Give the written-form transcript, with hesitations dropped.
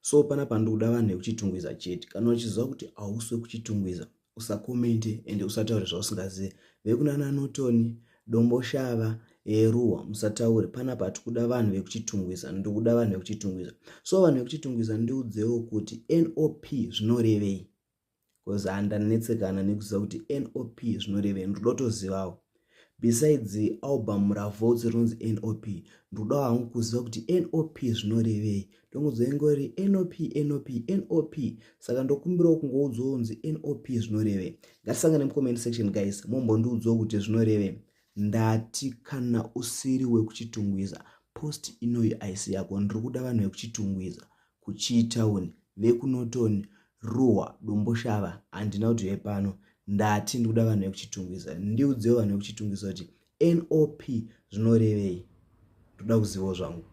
So panapa ndikuda vanhu vekuChitungwiza chete. Kana uchiziva kuti hausi wekuChitungwiza, usakomente ende usataure zvausingazive. Vekunana Norton, Domboshava, Ruwa, musataure. Panapa hatikuda vanhu vekuChitungwiza, ndikuda vanhu vekuChitungwiza. So vanhu vekuChitungwiza, ndiudzewo kuti NOP zvinorevei, because handanetsekana nekuziva kuti NOP zvinorevei. Ndoda kutozivawo besides album raVoltz rinonzi NOP. Ndoda hangu kuziva kuti NOP zvinorevei. Ndongonzwa ingori NOP, NOP, NOP. Saka ndokumbirawo kungoudzawo kunzi NOP zvinorevei. Ngatisangane mucomment section, guys, mombondiudzawo kuti zvinorevei. Ndati kana usiri wekuChitungwiza, post inoyi aisi yako. Ndiri kuda vanhu vekuChitungwiza, kuChitown, vekuNorton, Ruwa, Domboshava. Handina kuti vepano. Ndati ndikuda vanhu vekuChitungwiza. Ndiudzewo vanhu vekuChitungwiza kuti NOP zvinorevei. Ndoda kuzivawo zvangu.